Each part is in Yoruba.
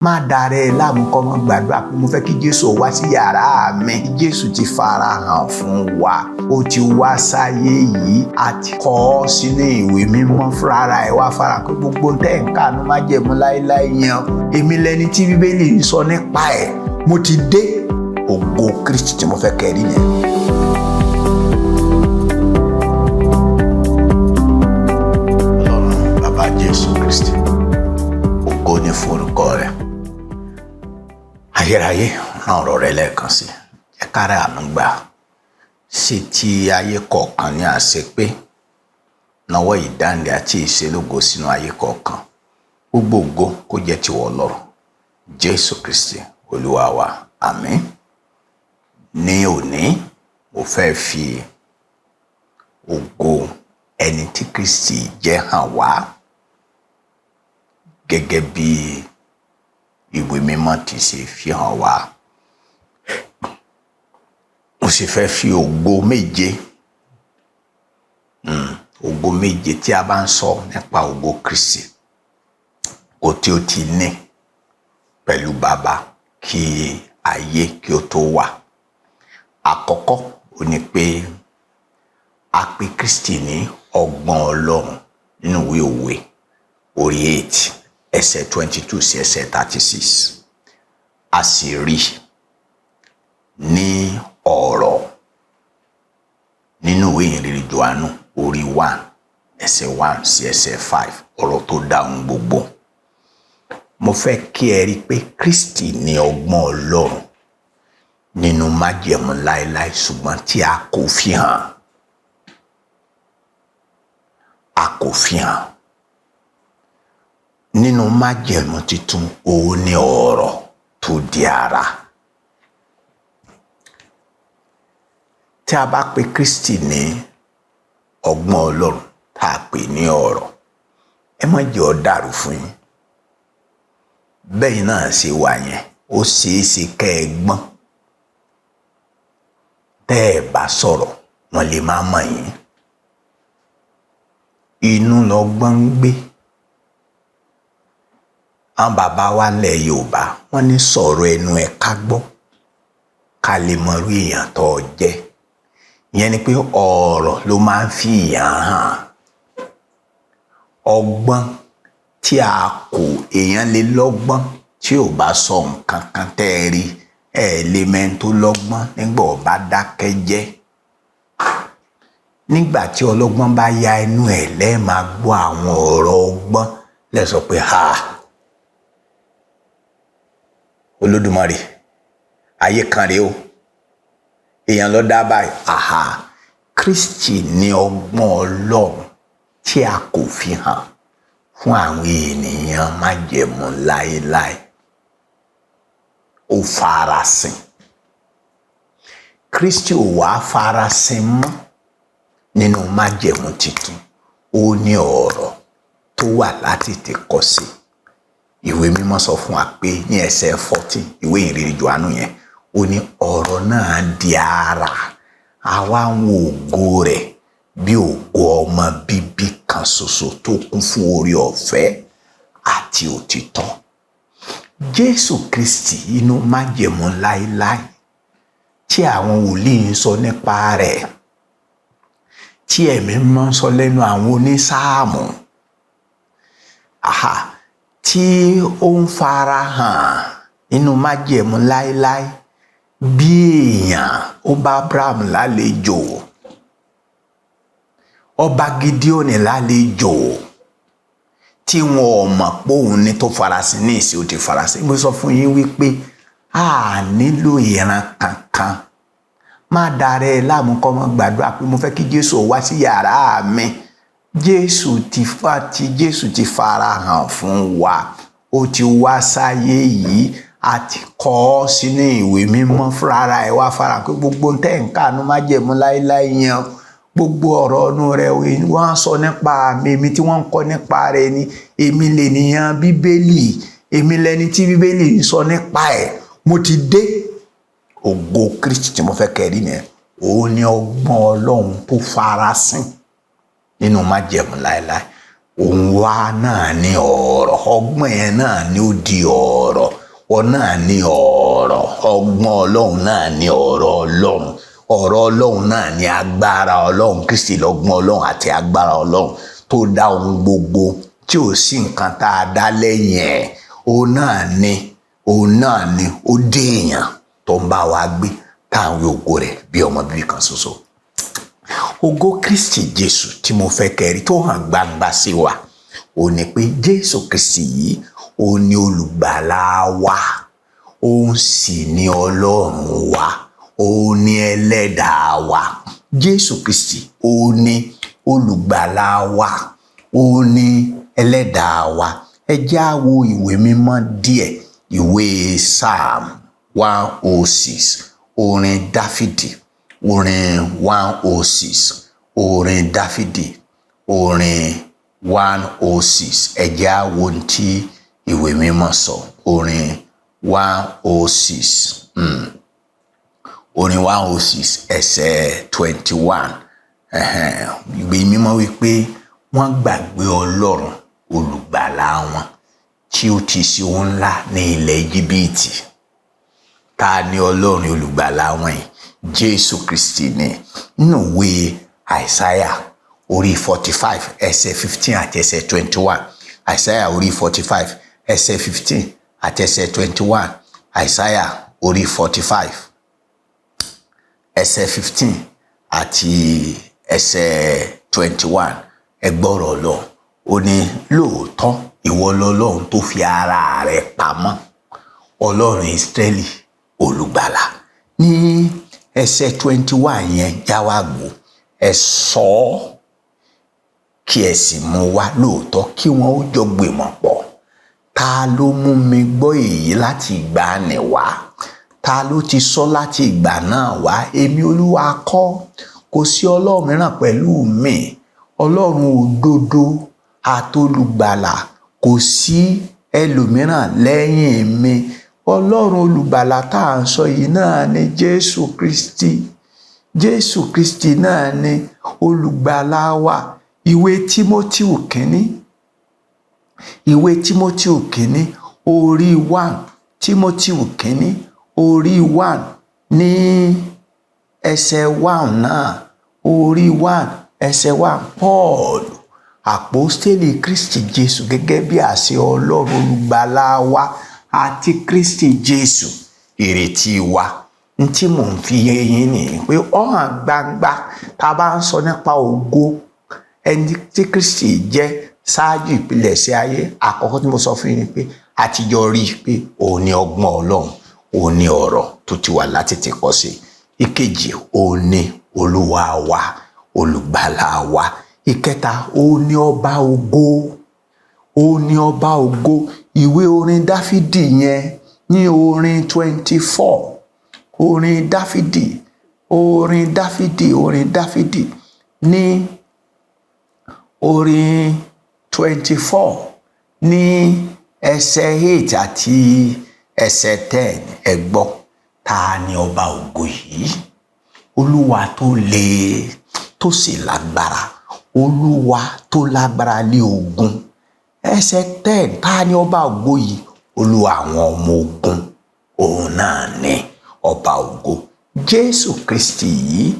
Má darẹ̀ láàmú, kọ́ mọ́ gbàdúrà pé mo fẹ́ kí Jésù wá sí yàrá mi. Jésù ti fara hàn fún wa, ó ti wá sáyé yìí, àti kọ ọ́ sínú ìwé mímọ́ fúnra ẹ̀ wá fara pé gbogbo tẹ́ ń kànú májẹ̀mú láéláé yẹn, èmi lẹni tí Bíbélì ń sọ nípa ẹ̀. Mo ti dé. Ògo Kristi tí mo fẹ́ kẹ́ rí yẹn. Ọlọ́run bàbá Jésù Kristi, ògo ni fún orúkọ rẹ̀. Ayérayé, rán ọ̀rọ̀ rẹ lẹ́ẹ̀kan sí ẹ, kára àánú gbà sí ti ayé kọ̀ọ̀kan ní àṣepé, nawọ́ ìdáǹdè àti ìṣelógo sínú ayé kọ̀ọ̀kan. Gbogbo ògo kó jẹ́ tiwọ Ọlọ́run. Jésù Kristi Olúwa wa, àmín. Ní òní, mo fẹ́ fi ògo ẹni tí Kristi jẹ́ hàn wá gẹ́gẹ́ bí ìwé mímọ́ ti ṣe fi hàn wá. Mo sì fẹ́ fi ògo méje, ògo méje tí a bá ń sọ nípa ògo Kristi kò tí ó ti ní pẹ̀lú bàbá kí ayé kí ó tó wà. Àkọ́kọ́ ó ní pé a pè Kristi ní ọgbọ́n Ọlọ́run nínú ìwé Òwe orí 8 ẹsẹ̀ 22 sí ẹsẹ̀ 36. A sì rí ní ọ̀rọ̀ nínú ìwé ìhìnrere Jòhánù orí 1 ẹsẹ̀ 1 sí ẹsẹ̀ 5, ọ̀rọ̀ tó dá ohun gbogbo. Mo fẹ́ kí ẹ rí i pé Kristi ní ọgbọ́n Ọlọ́run nínú májẹ̀mú láéláé, ṣùgbọ́n tí a kò fi hàn. A kò fi hàn. Nínú májẹ̀mú titun, òun ni ọ̀rọ̀ tó di ara. Tí a bá pe Kristi ní ọgbọ́n Ọlọ́run, tá a pè ní ọ̀rọ̀, ẹ má jẹ́ ó dàrú fún yín. Bẹ́ẹ̀ náà ṣe wà yẹn, ó ṣeé ṣe kẹ́ ẹ gbọ́n. Tẹ́ ẹ bá sọ̀rọ̀, wọ́n lè má mọ̀ yín. Inú lọgbọ́n ń gbé. Àwọn bàbá wa lẹ̀ Yorùbá, wọ́n ní sọ̀rọ̀ ẹnu ẹ̀ ká gbọ́, ká lè mọrú èèyàn tó jẹ́. Ìyẹn ni pé ọ̀rọ̀ ló máa ń fi èèyàn hàn. Ọgbọ́n tí a kò, èèyàn lè lọ́gbọ́n tí ò bá sọ nǹkan kan tẹ́ ẹ rí, ẹ lè mẹ́ni tó lọ́gbọ́n nígbà ó bá dákẹ́ jẹ́. Nígbà tí ọlọ́gbọ́n bá ya ẹnu ẹ̀, lẹ́ẹ̀ máa gbọ́ àwọn ọ̀rọ̀ ọgbọ́n, lẹ́ẹ̀ sọ pé ha, Olódùmarè, ayé kan rèé o, èèyàn ló dá báyìí. Àhà, Kristi ní ọgbọ́n Ọlọ́run tí a kò fi hàn fún àwọn ènìyàn májẹ̀mú láéláé. Ó farasin. Kristi ò wá farasin mọ́ nínú májẹ̀mú titun. Ó ní ọ̀rọ̀ tó wà láti tètè sí. Ìwé mímọ́ sọ fún wa pé ní ẹsẹ̀ 14 ìwé ìhìnrere Jòhánù yẹn, ó ní ọ̀rọ̀ náà di ara, àwa ń wo ògo rẹ̀ bí ògo ọmọ bíbí kan ṣoṣo tó kún fún oore ọ̀fẹ́ àti òtítọ́. Jésù Kristi inú májẹ̀mú láéláé tí àwọn wòlíì ń sọ nípa rẹ̀, tí ẹ̀mí mímọ́ ń sọ lẹ́nu àwọn onísáàmù, àhà, tí ó ń fara hàn nínú májẹ̀mú láéláé bí èèyàn, ó bá Abraham lálejò, ọba Gideoni lálejò, tí wọn ò mọ̀ pé òun ní tó farasin ní ìsìn, ó ti farasin. Mo sọ fún yín wípé a nílò ìran kankan. Má darẹ̀ láàmú, kọ́ mọ́ gbàdúrà pé mo fẹ́ kí Jésù wá sí yàrá mi. Jésù ti fara hàn fún wa, ó ti wá sáyé yìí, àti kọ ọ́ sínú ìwé mímọ́ fúnra ẹ̀ wá fara pé gbogbo tẹ́ ń kànú májẹ̀mú láéláé yẹn, gbogbo ọ̀rọ̀ ọ̀nù rẹ̀ wọ́n sọ nípa mi, èmi tí wọ́n ń kọ́ nípa rẹ̀ ni, èmi lènìyàn Bíbélì, èmi lẹni tí Bíbélì ń sọ nípa ẹ̀. Mo ti dé. Ògo Kristi tí mo fẹ́ kẹ́ rí yẹn, òun ni ọgbọ́n Ọlọ́run tó farasin nínú májẹ̀mú láéláé. Òun wá náà ní ọ̀rọ̀, ọgbọ́n yẹn náà ni ó di ọ̀rọ̀, ọ náà ní ọ̀rọ̀, ọgbọ́n Ọlọ́run náà ní ọ̀rọ̀ Ọlọ́run, ọ̀rọ̀ Ọlọ́run náà ní agbára Ọlọ́run. Kristi lọ́gbọ́n Ọlọ́run àti agbára Ọlọ́run tó dá ohun gbogbo tí ò sí nǹkan tá a dá lẹ́yìn ẹ̀. Òun náà ni, òun náà ni ó dé èèyàn tó ń bá wa gbé, táwọn ògo rẹ̀ bí ọmọ bíbí kan ṣoṣo. Ògo Kristi Jésù tí mo fẹ́ kẹ́rí tó hàn gbangba sí wa ó ní pé Jésù Kristi yìí, ó ní olùgbàlà wa, òun sì ní Ọlọ́run wa, òun ní ẹlẹ́dàá wa. Jésù Kristi, ó ní olùgbàlà wa, ó ní ẹlẹ́dàá wa. Ẹ jẹ́ á wo ìwé mímọ́ díẹ̀, ìwé Psalm 106, orin Dáfídì, orin 106, orin Dáfídì, orin 106. Ẹ jẹ́ á wo ohun tí ìwé mímọ́ sọ. Orin 106, orin 106, ẹsẹ̀ 21. Ìwé mímọ́ wípé wọ́n gbàgbé Ọlọ́run olùgbàlà wọn tí ó ti ṣe ohun ńlá ní ilẹ̀ Íjíbítì. Ta ni Ọlọ́run olùgbàlà wọn yìí? Jésù Kristi ni. Nínú ìwé Àìsáyà orí 45, ẹsẹ̀ 15 àti ẹsẹ̀ 21. Àìsáyà orí 45, ẹsẹ̀ 15 àti ẹsẹ̀ 21. Àìsáyà orí 45, ẹsẹ̀ 15 àti ẹsẹ̀ 21. Ẹ gbọ́rọ̀ lọ. Ó ní, lóòótọ́ ìwọ lọ́lọ́run tó fi ara rẹ̀ pamọ́, Ọlọ́run Ísírẹ́lì olùgbàlà. Ní ẹsẹ̀ 21 yẹn, jáwágbó, ẹ sọ ọ́ kí ẹ sì mú wá, lóòótọ́ kí wọ́n ó jọ gbìmọ̀ pọ̀. Ta ló mú mi gbọ́ èyí láti ìgbà nì wá? Ta ló ti sọ láti ìgbà náà wá? Èmi Olúwa kọ́? Kò sí ọlọ́run mìíràn pẹ̀lú mi, Ọlọ́run òdodo àtolùgbàlà, kò sí ẹlòmíràn lẹ́yìn mi. Ọlọ́run olùgbàlà tá à ń sọ yìí náà ni Jésù Kristi. Jésù Kristi náà ni olùgbàlà wa. Ìwé Tímótíù kínní, ìwé Tímótíù kínní orí 1, Tímótíù kínní orí 1, ní ẹsẹ̀ 1 náà, orí 1, ẹsẹ̀ 1. Paul, àpọ́stélì Kristi Jésù gẹ́gẹ́ bí àṣẹ Ọlọ́run olùgbàlà wa àti Kristi Jésù ìrètí wa. N tí mò ń fi yé yín nìyí pé ó hàn gbangba, tá a bá ń sọ nípa ògo ẹni tí Kristi jẹ́ ṣáájú ìpilẹ̀ṣẹ̀ ayé. Àkọ́kọ́ tí mo sọ fún yín ni pé àtijọ́ rí i pé òun ni ọgbọ́n Ọlọ́run, òun ni ọ̀rọ̀ tó ti wà látètèkọ́ṣe. Ìkejì, òun ni Olúwa wa, olùgbàlà wa. Ìkẹta, òun ni ọba ògo, òun ni ọba ògo. Ìwé orin Dáfídì yẹn ní orin 24, orin Dáfídì, orin Dáfídì, orin Dáfídì ní orin 24, ní ẹsẹ̀ 8 àti ẹsẹ̀ 10. Ẹ gbọ́, ta ni ọba ògo yìí? Olúwa tó le tó sì lágbára, Olúwa tó lágbára lé ogun. Ẹsẹ̀ 10, ta ni ọba ògo yìí? Olúwa àwọn ọmọ ogun, òun náà ni ọba ògo. Jésù Kristi yìí,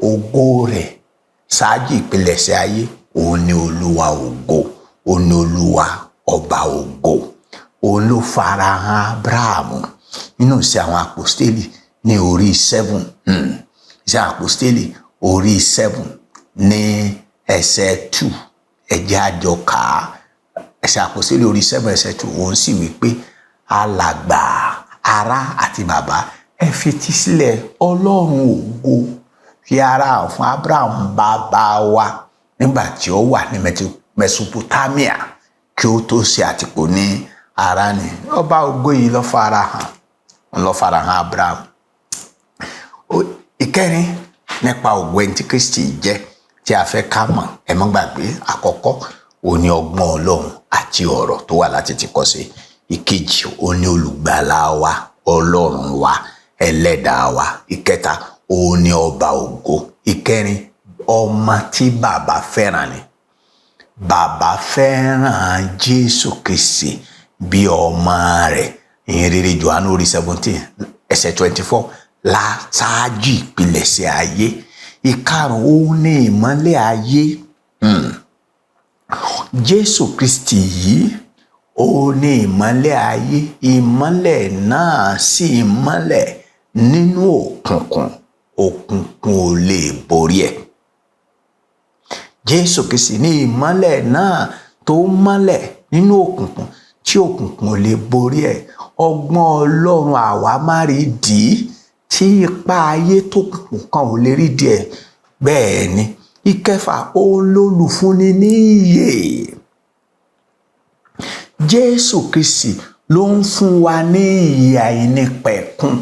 ògo rẹ̀ ṣáájú ìpilẹ̀ṣẹ̀ ayé, òun ni Olúwa ògo, òun ni Olúwa ọba ògo. Òun ló farahàn Abrahamu nínú Ìṣe àwọn Àpòstélì ní orí 7, Ìṣe àwọn Àpòstélì orí 7 ní ẹsẹ̀ 2. Ẹ jẹ́ á jọ kà á. Ìṣe Àpòstélì orí 7, ẹsẹ̀ 2. Òun sì wí pé, alàgbà, ará àti bàbá, ẹ fetí sílẹ̀. Ọlọ́run ògo fi ara hàn fún Abraham bàbá wa nígbà tí ó wà ní Mesopotamia kí ó tó ṣe àtìpó ní Háránì. Ọba ògo yìí ló fara hàn, ló fara hàn Abraham. Ìkẹrin nípa ògo ẹni tí Kristi jẹ́ tí a fẹ́ ká mọ̀, ẹ má gbàgbé, àkọ́kọ́, òun ni ọgbọ́n Ọlọ́run àti ọ̀rọ̀ tó wà látètèkọ́ṣe. Ìkejì, òun ni olùgbàlà wa, Ọlọ́run wa, ẹlẹ́dàá wa. Ìkẹta, òun ni ọba ògo. Ìkẹrin, ọmọ tí bàbá fẹ́ràn ni. Bàbá fẹ́ràn Jésù Kristi bí ọmọ rẹ̀. Ìyìn rere Jòhánù orí 17 ẹsẹ̀ 24 la ṣáájú ìpilẹ̀ṣẹ̀ ayé. Ìkarùn, ó ní ìmọ́lẹ̀ ayé. Jésù Kristi yìí, ó ní ìmọ́lẹ̀ ayé, ìmọ́lẹ̀ náà sì mọ́lẹ̀ nínú òkùnkùn, òkùnkùn ò lè borí ẹ̀. Jésù Kristi ní ìmọ́lẹ̀ náà tó mọ́lẹ̀ nínú òkùnkùn tí òkùnkùn ò lè borí ẹ̀. Ọgbọ́n Ọlọ́run àwa má rí dì í, tí ipa ayé tó kùnkùn kan ò lè rí díẹ̀. Bẹ́ẹ̀ ni. Ìkẹfà, òun lolùfúnni ní ìyè. Jésù Kristi ló ń fún wa ní ìyè àìnípẹ̀kun.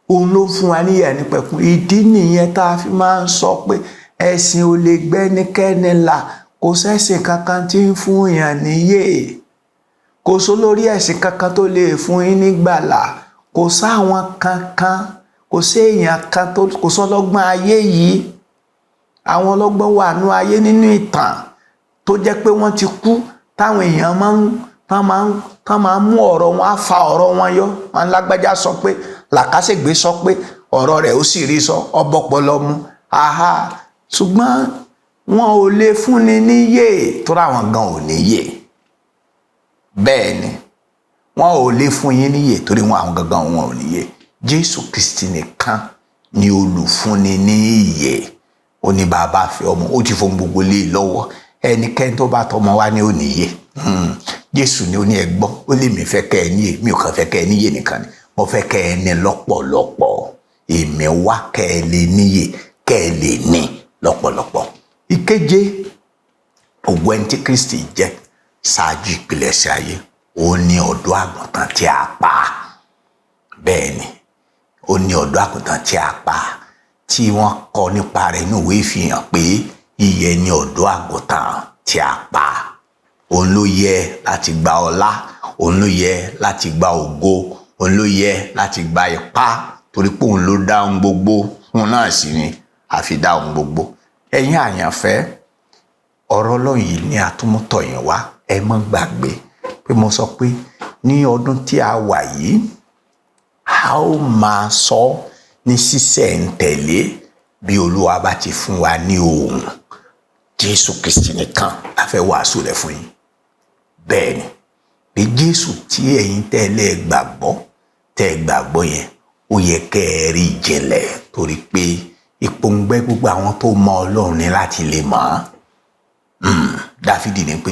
Òun ló ń fún wa ní ìyè àìnípẹ̀kun. Ìdí nìyẹn tá a fi máa ń sọ pé ẹ̀sìn ò lè gbẹ́nikẹ́ni là. Kò sẹ́sìn kankan tí ń fún èèyàn níyè. Kò sólórí ẹ̀sìn kankan tó lè fún yín nígbàlà. Kò sáwọn kankan, kò sí èèyàn kan tó, kò sọlọ́gbọ́n ayé yìí. Àwọn ọlọ́gbọ́n wà nú ayé nínú ìtàn tó jẹ́ pé wọ́n ti kú, táwọn èèyàn máa ń tán máa ń tán máa ń mú ọ̀rọ̀ wọn, á fa ọ̀rọ̀ wọn yọ. Wọn lágbájá sọ pé, làkàṣègbè sọ pé, ọ̀rọ̀ rẹ̀ ó sì rí sọ ọbọ̀pọ̀lọ mu aha, ṣùgbọ́n wọn ò lè fúnni níyè tó ráwọn gan ò níyè. Bẹ́ẹ̀ ni, wọn ò lè fún yín níyè torí wọn àwọn gangan wọn ò níyè. Jésù Kristi nìkan ni olùfúnni ní ìyè. Ó ní bàbá fẹ́ ọmọ, ó ti fún gbogbo lé lọ́wọ́. Ẹnikẹ́ni tó bá tọmọ wá ní òníyè. Jésù ni ó ní ẹgbọ́n, ó lè mi fẹ́ kẹ́ ẹ níyè, mi ò kàn fẹ́ kẹ́ ẹ níyè nìkan ni, mo fẹ́ kẹ́ ẹ ní lọ́pọ̀lọpọ̀. Èmi wá kẹ́ ẹ lè níyè, kẹ́ ẹ lè ní lọ́pọ̀lọpọ̀. Ìkeje, ògo ẹni tí Kristi jẹ́ ṣáájú ìpilẹ̀ṣẹ̀ ayé, ó ní ọ̀dọ́ àgùntàn tí a pa. Bẹ́ẹ̀ ni, ó ní ọ̀dọ́ àgùntàn tí a pa, tí wọ́n kọ nípa rẹ̀ ní ìwé ìfihàn pé ìyẹn ni ọ̀dọ́ àgùntàn tí a pa. Òun ló yẹ láti gba ọlá, òun ló yẹ láti gba ògo, òun ló yẹ láti gba ipá, torí pé òun ló dá ohun gbogbo, òun náà sì ni àfi dá ohun gbogbo. Ẹ̀yin àyànfẹ́, ọ̀rọ̀ Ọlọ́run yìí ní àtúmọ̀tọ̀ yẹn wá. Ẹ má gbàgbé pé mo sọ pé ní ọdún tí a wà yìí, a ó máa sọ ní sísẹ̀ǹtẹ̀lé bí Olúwa bá ti fún wa ní ohùn. Jésù Kristi nìkan la fẹ́ wàásù rẹ̀ fún yín. Bẹ́ẹ̀ ni, pé Jésù tí ẹ̀yin tẹ́lẹ̀ gbàgbọ́, tẹ́ gbàgbọ́ yẹn, ó yẹ kẹ́ ẹ rí ìjìnlẹ̀, torí pé ìpòǹgbẹ gbogbo àwọn tó mọ Ọlọ́run ní láti lè mọ̀ ọ́n. Dáfídì ní pé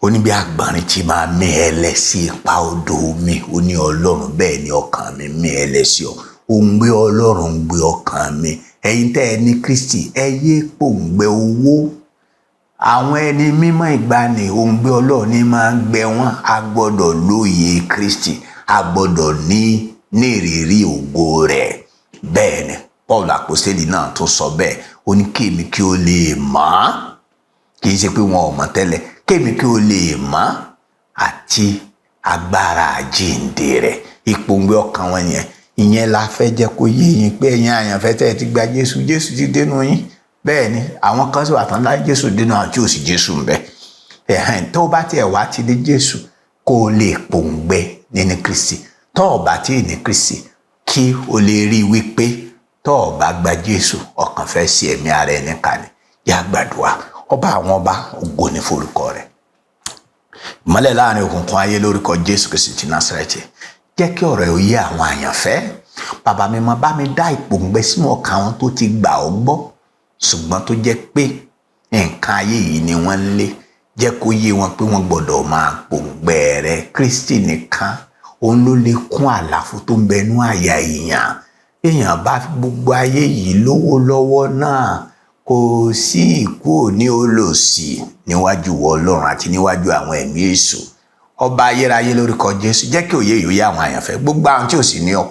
ó ní bí àgbọ̀nrín tí máa mí ẹlẹ́ sí ipa odò omi, ó ní Ọlọ́run, bẹ́ẹ̀ ni ọkàn mi mí ẹlẹ́ sí ọ. Ó ń gbé Ọlọ́run ń gbé ọkàn mi. Ẹ̀yin tẹ́ ẹ ní Kristi, ẹ yé pòǹgbẹ owó. Àwọn ẹni mímọ́ ìgbàanì, òǹgbẹ Ọlọ́run ní máa ń gbẹ wọ́n. A gbọ́dọ̀ lóye Kristi, a gbọ́dọ̀ ní ìrírí ògo rẹ̀. Bẹ́ẹ̀ ni Paul àpọ́sítélì náà tó sọ bẹ́ẹ̀. Ó ní kémi kí ó lè mọ̀ ọ́, kì í ṣe pé wọn ò mọ̀ tẹ́lẹ̀, kémi kí ó lè mọ̀ àti agbára àjíǹde rẹ̀. Ìpòǹgbẹ ọkàn wọn yẹn, ìyẹn la fẹ́ jẹ́ kó yé yín pé ẹ̀yin àyànfẹ́ tẹ́ ẹ ti gba Jésù, Jésù ti dénú yín. Bẹ́ẹ̀ ni, àwọn kan sì wà tán láì Jésù dénú àwọn tí ò sì Jésù ń bẹ. Ẹ̀hẹ́n, tó bá tiẹ̀ wá ti dé Jésù, kó o lè pòǹgbẹ nínú Kristi. Tó o bá tí ì ní Kristi, kí o lè rí i wípé tó o bá gba Jésù, ọkàn fẹ́ sí ẹ̀mí ara ẹni kan ni. Yá gbàdúrà. Ọba àwọn ọba, ògo ní forúkọ rẹ̀. Ìmọ́lẹ̀ láàrin òkùnkùn ayé, lórúkọ Jésù Kristi ti Násárẹ́tì, jẹ́ kí ọ̀rọ̀ ẹ̀ ó yé àwọn àyànfẹ́. Bàbá mi, máa bá mi dá ìpòǹgbẹ sínú ọkàn àwọn tó ti gbà ọ́ gbọ́, ṣùgbọ́n tó jẹ́ pé nǹkan ayé yìí ni wọ́n ń lé. Jẹ́ kó yé wọn pé wọ́n gbọ́dọ̀ máa pòǹgbẹ rẹ. Kristi nìkan, òun ló lè kún àlàfo tó ń bẹnú àyà èèyàn. Èèyàn bá gbogbo ayé yìí lówó lọ́wọ́ náà, kò sí ìkú òní olòṣì níwájú Ọlọ́run àti níwájú àwọn ẹ̀mí èṣù. Ọba ayérayé, lórúkọ Jésù, jẹ́ kí òye yìí ó yé àwọn àyànfẹ́. Gbogbo àwọn tí ò sì ní ọ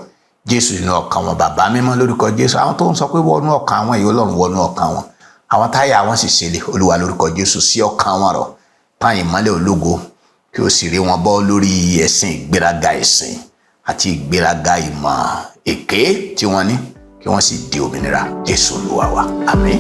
Jésù nínú ọkàn wọn, bàbá mímọ́, lórúkọ Jésù, àwọn tó ń sọ pé wọnú ọkàn àwọn èyí, Ọlọ́run, wọnú ọkàn wọn. Àwọn táyà wọn sì ṣẹlẹ̀, Olúwa, lórúkọ Jésù, sí ọkàn wọn rọ̀, tán ìmọ́lẹ̀ ológo, kí o sì rí wọn bọ́ lórí ẹ̀sìn ìgbéraga, ẹ̀sìn àti ìgbéraga ìmọ̀ èké tí wọ́n ní, kí wọ́n sì di òmìnira. Jésù Olúwa wa, àmín.